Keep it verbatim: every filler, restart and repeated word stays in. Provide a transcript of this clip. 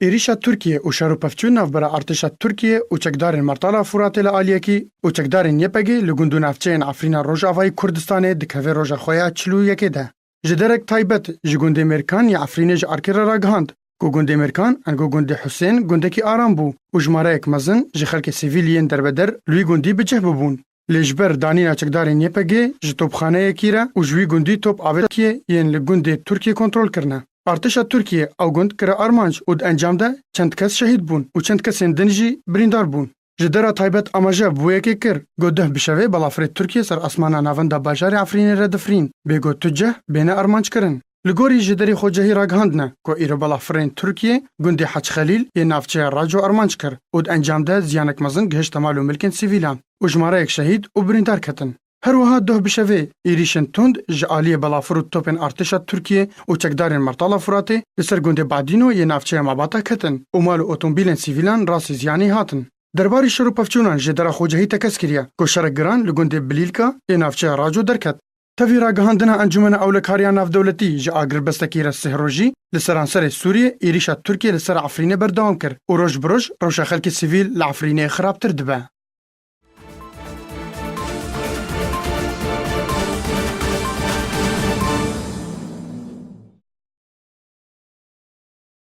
Êrîşa Tirkiye û şer û pevçûn navbera artêşa Tirkiye û çekdarên Mertala Furatê li aliyekî û çekdarên Y P G li gund û navçeyên Efrîna Rojavayê Kurdistanê dikeve roja xwe ya çil û yekê de. Ji derek taybet ji gundê Mêrkan ya Efrînê ji Arkê re ragihand ku gundê Mêrkan ango gundê Husên gundekî aram bû û jimareyek mezin ji xelkê sivîl yên derbeder li wî gundî bi cih bûbûn. Lê ji ber danîna çekdarên Y P G ji topxaneyekî re û ji wî gundî top avêt Tirkiyê yên li gundê Tirkiyê kontrol kirine. Artêşa Tirkiyê ew gund kire armanc û di encam de çend kes şehîd bûn û çend kesên din jî birîndar bûn. Ji dera taybet amaje bi wê yekê kir, got duh bi şevê balafirê Tirkiyê ser asmana navenda bajarê Efrînê re difirîn, bê got tu cih bêne armanc kirin. Li gorî ji derê xwecehî ragihandine ku îro balafirên Tirkiyê gundê Hec Xelîl yê navçeya Raco armanc kir û di encam de ziyanek mezin gihişte mal û milkên sivîlan û jimareyek şehîd û birîndar ketin. Her wiha doh bi şevê êrîşên tund ji aliyê balafir û topên artêşa Tirkiyê û çekdarên Mertala Furatê li ser gundê Badîno yê navçeya Mabata ketin û mal û otomobîlên sivîlan rastî ziyanî hatin. Derbarê şer û pevçûnan jêdera xwecehî tekez kiriye ku şerek giran li gundê Bilîlka yê navçeya Raco derket. Tevî ragihandina Encûmena Ewlekariya Navdewletî ji agirbestekî re sih rojî li seranserê Sûriyê êrîşa Tirkiyê li ser Efrînê berdewam kir û roj bi roj rewşa xelkê sivîl li Efrînê xirabtir dibe.